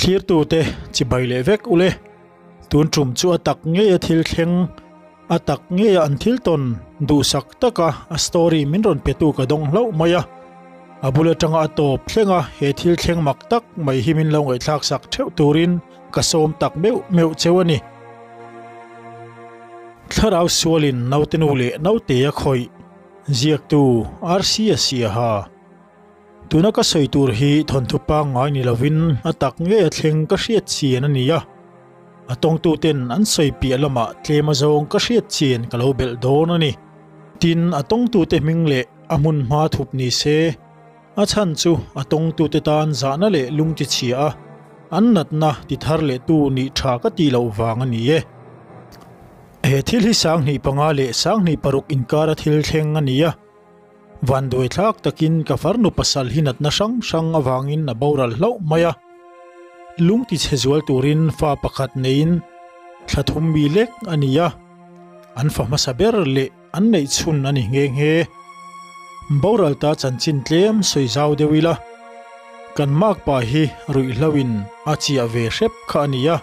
Thlirtute chibai leh vek ule. Tun tum chu a tak ngeia thil thleng, a tak ngeia an thil tawn duhsak taka a story min rawn petu ka dawng hlauh mai a. A bul atanga a tawp thleng a, he thil thleng mak tak mai hi min lo ngaihthlak sak theuh turin ka sawm tak meuh meuh cheu a ni. Thlarau sualin naute nu leh naute a khawih, ziaktu RC a siaha. Tuna ka sawi tur hi thawnthu pangngai ni lovin a tak ngei a thleng ka hriat chian a ni a. A tawngtuten an sawi piah lamah tlem azawng ka hriat chian ka lo belh dawn a ni. Tin, a tawngtute hming leh a hmun hma thup ni se, a chhan chu a tawngtute tan zahna leh lungti chhia a, an natna ti thar lehtu nih tha ka tih loh vang a ni e. He thil hi 2005 leh 2006 inkara thil thleng a ni a. Vanduai thlak takin ka farnu pasal hi natna hrang hrang avangin a boral hlauh mai a. Lung ti chhe zual turin fa pakhat neiin thla thum mi lek a ni a. An fa hmasa ber leh an neih chhun a ni nghe nghe. Boral ta chanchin tlem sawi zau deuh ila. Kan makpa hi ruihhlo in a chiah ve hrep kha a ni a.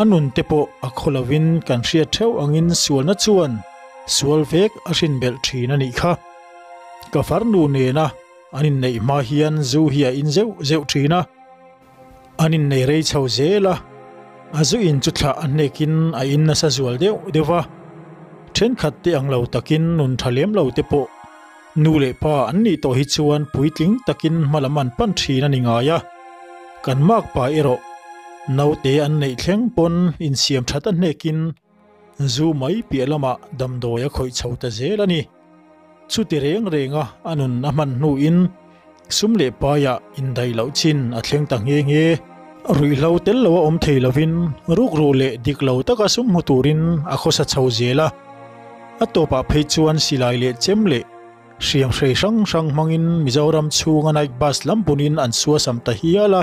A nun te pawh a khaw lovin kan hriat theuh angin sualna chuan sual vek a hrin belh thin a nih kha. Ka farnu nena an inneih hma hian zu hi a in zeuh zeuh thin a, an innei rei chho zel a, a zu in chu thlah a hnekin a in nasa zual deuh deuh va, thenkhat te ang lo takin nun tha lem lo te pawh nu leh pa an nih tawh hi chuan puitling takin hma lam an pan thin a ni ngai a, kan makpa erawh naute an neih thleng pawn insiam that a hnekin Zu mai piah lamah damdawi a khawih chho ta zel a ni. Chuti reng renga a nun a hman hnuin sum leh paiah indaih loh chin a thleng ta nghe nghe. Ruihhlo tel lo a awm thei lovin rukru leh dik lo taka sum hmu turin a khawsa chho zel a. A tawpah phei chuan silai leh chem leh hriam hrei hrang hrang hmangin Mizoram chhunga night bus lam bunin an suasam ta hial a.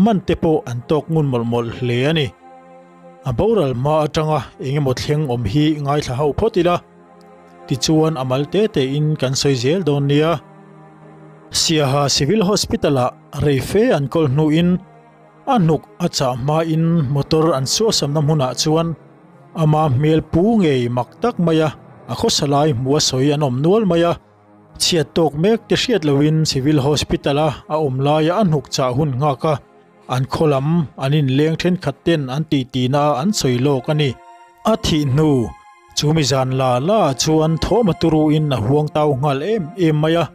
Man te pawh an tawk ngun mawlh mawlh hle a ni. A boral hma atanga eng emaw thleng awm hi ngaithla ho phawt ila, tichuan a mal te te in kan sawi zel dawn nia. Siaha Civil Hospital ah rei fe an kawl hnuin a hnuk a chah hmain motor an suahsamna hmunah chuan ama hmel pu ngei mak tak maia a khawsa lai hmu a sawi an awm nual mai a. Chhiat tawk mek te hriat loin Civil Hospital a a awm laia a hnuk chah hun nghak a. An khaw lam an inleng thenkhat ten an tihtina an sawi lawk a ni. A thih hnu, chumi zan la la ah chuan thawm a turuin a huang tau nghal em em mai a.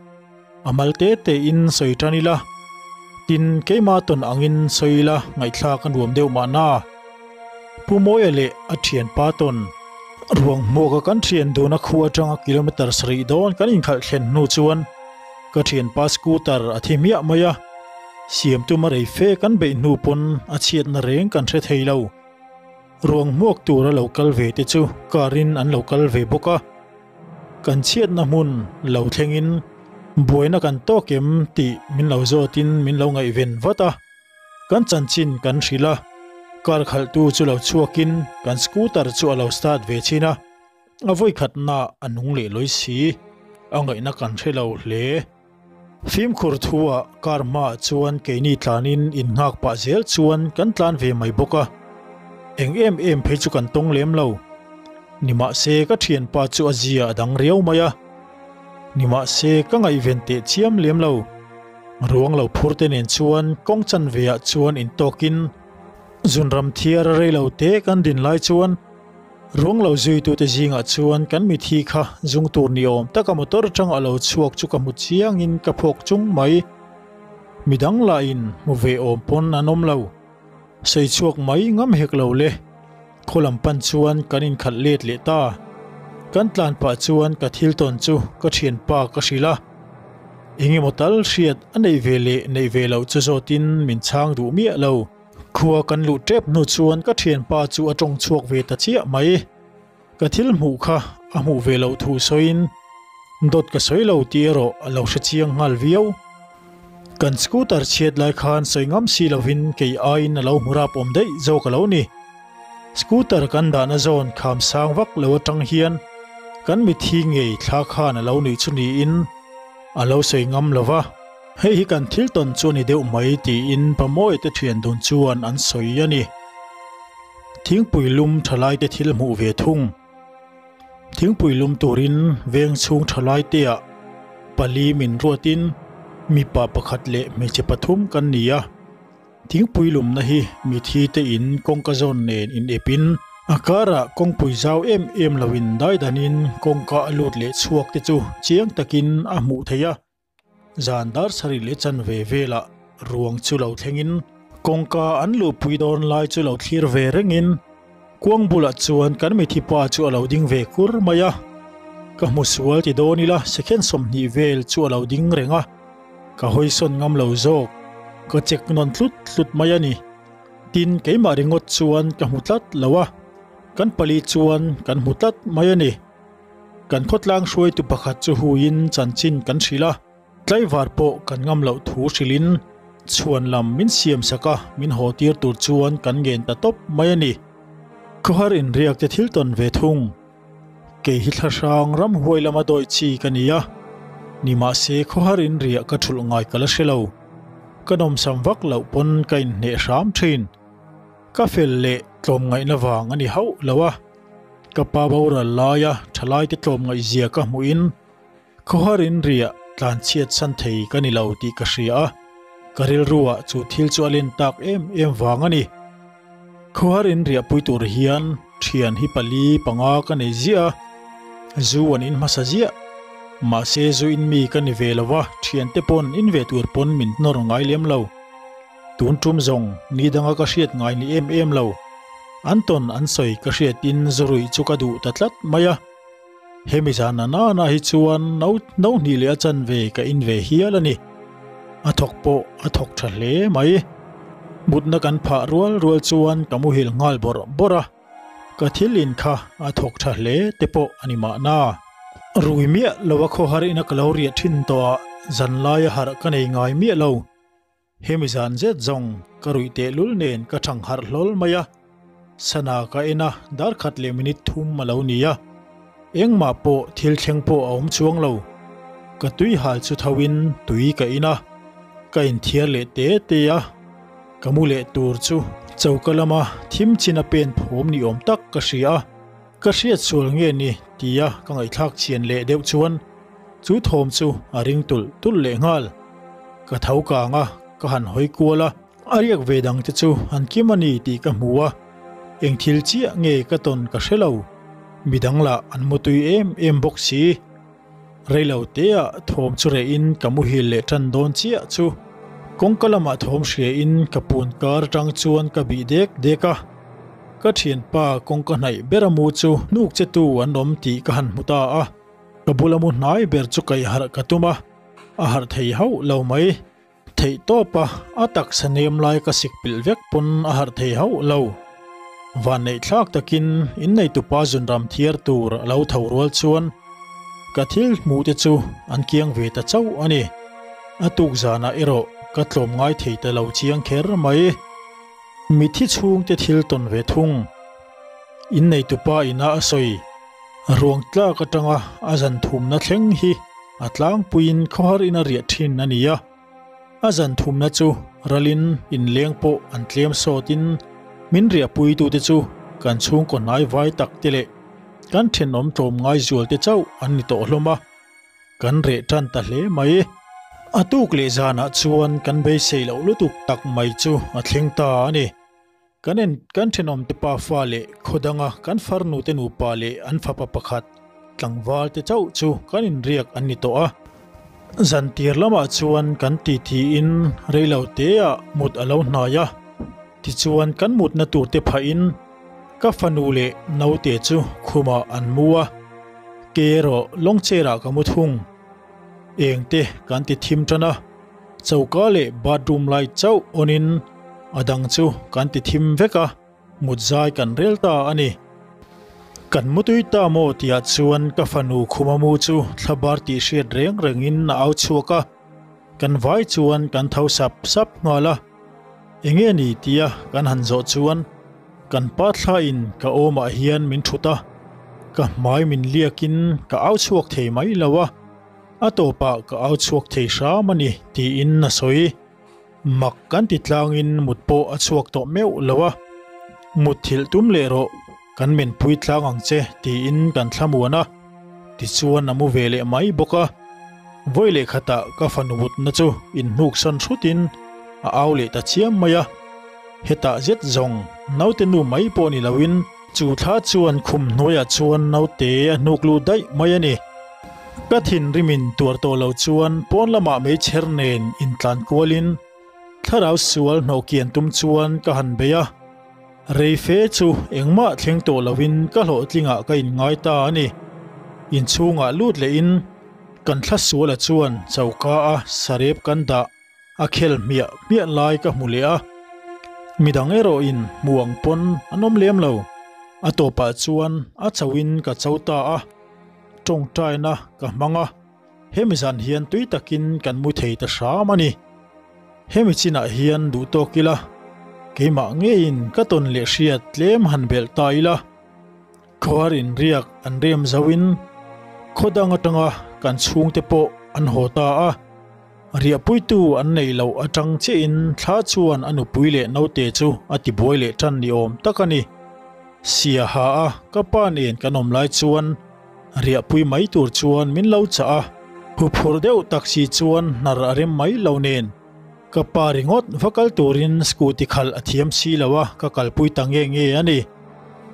A mal te te in sawi tan ila, tin keimah tawn angin sawi ila ngaihthlak a nuam deuh mahna. Pu Mawia leh a thianpa tawn ruang hmuaka kan thian duna khu atanga kilometre sarih dawn kan inkhalh thlen hnu chuan ka thianpa scooter a thi hmiah mai a. Siam tuma rei fe kan beih hnu pawn a chhiatna reng kan hre thei lo. Ruang hmuak tura lo kal ve te chu car in an lo kal ve bawk a. Kan chhiatna hmun lo thlengin buaina kan tawk em tih min lo zawtin min lo ngaihven vat a. Kan chanchin kan hrilh a, car khalhtu chu lo chhuakin kan scooter chu a lo start ve chin a. A vawikhatna a nung leh lawi si, a ngaihna kan hre lo hle. Fimkhur thu-ah car hmaah chuan keini tlanin innghak pah zel chuan kan tlan ve mai bawk a. Eng em em phei chu kan tawng lem lo. Nimahse ka thianpa chu a zia a dang riau mai a. Nimahse ka ngaihven teh chiam lem lo. Ruang lo phur te nen chuan kawng chanve ah chuan intawkin zunram thiar a rei lo te kan din lai chuan Ruang lo zuitute zingah chuan kan mithi kha zung tur ni awm taka motor atang a lo chhuak chu ka hmu chiangin ka phawk chung mai. Midang lahin hmu ve awm pawn an awm lo. Sawi chhuak mai ngam hek lo le. Khaw lam pan chuan kan inkhalh let leh ta. Kan tlan pah chuan ka thil tawn chu ka thianpa ka hrilh a. Engemaw tal hriat a neih ve leh neih ve loh chu zawtin min chhang duh miah lo. Khua kan luh tep hnu chuan ka thianpa chu a tawng chhuak ve ta chiah mai. Ka thil hmuh kha a hmuh ve loh thu sawiin dawt ka sawi lo tih erawh a lo hre chiang nghal viau. Kan scooter chhiat lai khan sawi ngam si lovin kei aiin a lo hmu rap awm daih zawk a lo ni. Scooter kan dahna zawn kham sang vak lo atang hian kan mithi ngei thla khan a lo nuih chu niin a lo sawi ngam lo va. Hei hi kan thil tawn chu a ni deuh mai tiin Pamawia te thian dun chuan an sawi a ni. Thingpui lum thalaite thil hmuh ve thung. Thingpui lum turin veng chhung thalaiteah pali min ruatin mipa pakhat leh hmeichhe pathum kan ni a. Thingpui lumna hi mithi te in kawngka zawn nen in ep in a karah kawngpui zau em em lo in daidanin kawngka a lut leh chhuak te chu chiang takin a hmuh theih a. Zan dar sarih leh chanve velah ruang chu lo thlengin kawngka an luhpui dawn lai chu lo thlir ve rengin kuang bulah chuan kan mithi pa chu a lo ding ve kur mai a. Ka hmu sual ti dawn ila second 20 vel chu a lo ding reng a. Ka hawisawn ngam lo zawk, ka check nawn tlut tlut mai a ni. Tin, keimah ringawt chuan ka hmu tlat lo a, kan pali chuan kan hmu tlat mai a ni. Kan khawtlang hruaitu pakhat chu huiin chanchin kan hrilh a, tlaivar pawh kan ngam loh thu hrilhin chhuan lam min siam sak a, min haw tir tur chuan kan ngen ta tawp mai a ni. Khawhar inriak te thil tawn ve thung. Kei hi thlahrang ramhuai lama dawi chi ka ni a, nimahse khawhar in riah ka thulh ngai ka la hre lo. Ka nawmsam vak loh pawn ka inhneh hram thin. Ka fel leh tlawmngaihna vang a ni hauh lo a, ka pa boral laia thalaite tlawmngaihzia ka hmuhin Khawhar in riah tlan chhiat san thei ka ni lo tih ka hria a, ka rilruah chu thil chu a len tak em em vang a ni. Khawhar in riah pui tur hian thian hi pali panga ka nei ziah a, zu an in hmasa ziah. Mahse zu in mi ka ni ve lo va, thiante pawn in ve tur pawn min nawr ngai lem lo. Tun tum zawng ni danga ka hriat ngai ni em em lo. An tawn an sawi ka hriatin zu ruih chu ka duh ta tlat mai a. Hemi zan a nana hi chuan no no hnih leh a chanve ka in ve hial a ni. A thawk pawh a thawk tha hle mai. Mutna kan phah rual rual chuan ka muhil nghal bawrh bawrh a. Ka thil in kha a thawk tha hle te pawh a ni mahna. Rui miah lo a khawhar ina ka lo riah thin tawh ah zanlai a harh ka nei ngai miah lo. Hemi zan zet zawng ka ruih tehlul nen ka thang harh hlawl mai a, sana ka en a, dar khat leh minute thum a lo ni a, engmah pawh thil thleng pawh a awm chuang lo. Ka tui hal chu tho in tui ka in a, ka inthiar leh te te a, ka mu leh tur chu choka lama thim chin a pen phawm ni awm tak ka hria a, ka hriat sual nge ni tia ka ngaihthlak chian leh deuh chuan Chu thawm chu a ring tulh tulh leh nghal. Ka tho kang a, ka han hawi kual a, a riak ve dang te chu an kim a ni tih ka hmu a, eng thil chiah nge ka tawn ka hre lo. Midang lah an mutui em em bawk si. Reilo teah thawm chu rehin ka muhil leh tan dawn chiah chu kawngka lamah thawm hriain ka pun kar atang chuan ka bih dek dek a. Ka thianpa kawngka hnaih ber a mu chu hnuk che tu an awm tih ka han hmu ta a. Ka bula mu hnai ber chu kaih harh ka tum a, a harh thei hauh lo mai. Theih tawp a, a taksa nem lai ka sik pilh vek pawn a harh thei hauh lo. Vanneih thlak takin inneitupa zunram thiar tur a lo tho rual chuan ka thil hmuh te chu an kiang ve ta chauh a ni. A tuk zanah erawh ka tlawm ngai thei ta lo chiang kher mai. Mithi chhungte thil tawn ve thung. Inneitupa ina a sawi. Ruang tlak atanga a zan thumna thleng hi a tlangpuiin khawhar in a riah thin a ni a. A zan thumna chu ralin inleng pawh an tlem sawtin min riahpuitute chu kan chhungkaw hnai vai tak te leh kan thenawm tlawmngai zual te chauh an ni tawh hlawm a. Kan reh tan ta hle mai. A tuk leh zanah chuan kan beisei loh lutuk tak mai chu a thleng ta a ni. Kan en kan thenawmte pa fa leh khaw danga kan farnute nupa leh an fapa pakhat tlangval te chauh chu kan inriak an ni tawh a. Zantir lamah chuan kan tithiin reilo teah mut a lo hnai a, tichuan kan mutna tur te phahin ka fanu leh naute chu khumah an mu a, ke erawh lawng chair ah ka mu thung. Eng te kan ti thim tan a, choka leh bathroom light chauh on in a dang chu kan ti thim vek a, mut zai kan rel ta a ni. Kan mutui ta maw tih ah chuan ka fanu khuma mu chu thlabar tih hriat reng reng in a au chhuak a, kan vai chuan kan tho sap sap nghal a, enge ni tia kan han zawh chuan kan pa thla in ka awmah hian min thut a, ka hmai min liak in ka au chhuak thei mai lo a. A tawpah ka au chhuak thei hram a ni, tiin a sawi. Mak kan ti tlangin mut pawh a chhuak tawh meuh lo a, Mutthilh tum leh rawh, kan menpui tlang ang che, tiin kan thlamuan a, tichuan a mu ve leh mai bawk a. Vawi leh khatah ka fanu mutna chu inhnuksan hrutin a au leh ta chiam mai a, hetah zet zawng naute nu mai pawh ni loin, Chu thla chuan khum hnuaiah chuan naute a hnuk lut daih mai a ni. Ka thinrimin tuar tawh lo chuan pawn lamah meichher nen intlan kualin thlarau sual hnawhkian tum chuan ka han bei a. Rei fe chu engmah thleng tawh loin ka hlawhtlingah ka inngai ta a ni. Inchhungah lut lehin kan thla suala chuan choka a sarep kan dah. A khel hmiah hmiah lai ka hmu leh a, midang erawhin hmu ang pawn an awm lem lo. A tawpah chuan a chauhin ka cho ta a, tawngtaina ka hmang a, hemi zan hian tui takin kan mu thei ta hram a ni. Hemi chinah hian duh tawk ila, keimah ngeiin ka tawn leh hriat tlem han belh ta ila, Khuar inriak an rem zoin khaw dang atanga kan chhungte pawh an haw ta a. Riahpuitu an neih loh atang chiahin thla chuan a nupui leh naute chu a tibuai leh tan ni awm tak a ni. Siaha a ka pa nen kan awm lai chuan riahpui mai tur chuan min lo chah a, huphurh deuh tak si chuan hnar a rem mai lo nen. Ka pa ringawt va kal turin scooty khalh a thiam si lo a, ka kalpui ta nge nge a ni.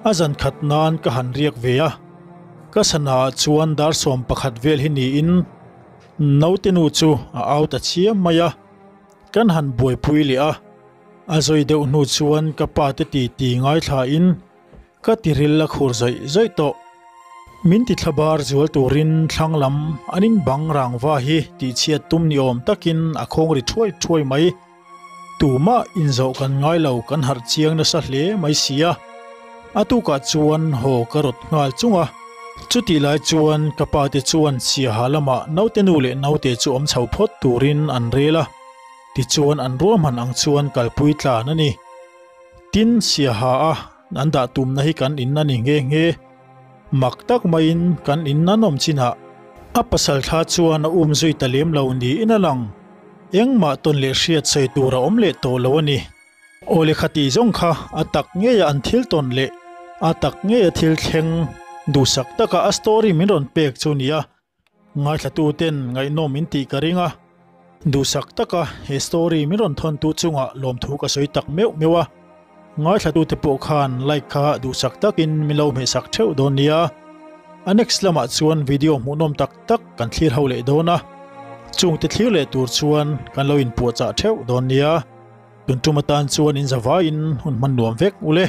A zan khat nan ka han riak ve a, ka sana ah chuan dar 11 vel hi niin naute nu chu a au ta chiam mai a, kan han buaipui leh a. A zawi deuh hnu chuan ka pa te ti ti ngaithla in Ka tiril a khur zawih zawih tawh. Min ti thlabar zual turin thlang lam an in bang rangva hi tihchhiat tum ni awm takin a khawng ri thuai thuai mai. Tumah inzawh kan ngai lo kan harh chiang nasa hle mai si a. A tukah chuan haw ka rawt nghal chung a. Chutih lai chuan ka pa te chuan Siaha lamah naute nu leh naute chu awm chho phawt turin an rel a. Tichuan an ruahman ang chuan kalpui tlan a ni. Tin, Siaha a an dah tumna hi kan in a ni nghe nghe. Mak tak maiin kan in an awm chinah a pasal thla chuan a um zui ta lem lo niin a lang. Engmah tawn leh hriat sawi tur a awm leh tawh lo a ni. Aw lehkha tih zawng kha a tak ngeia an thil tawn leh a tak ngeia thil thleng duhsak taka a story min rawn pek chu nia. Ngaithlatuten ngaihnawm in tih ka ring a, duhsak taka he story min rawn thawntu chungah lawmthu ka sawi tak meuh meuh a, ngaithlatute pawh khan like kha duhsak takin min lo hmehsak theuh dawn nia. A next lamah chuan video hmuhnawm tak tak kan thlir ho leh dawn a, chungte thlir leh tur chuan kan lo inpuahchah theuh dawn nia. Tun tum atan chuan in zavaiin hun hman nuam vek ule.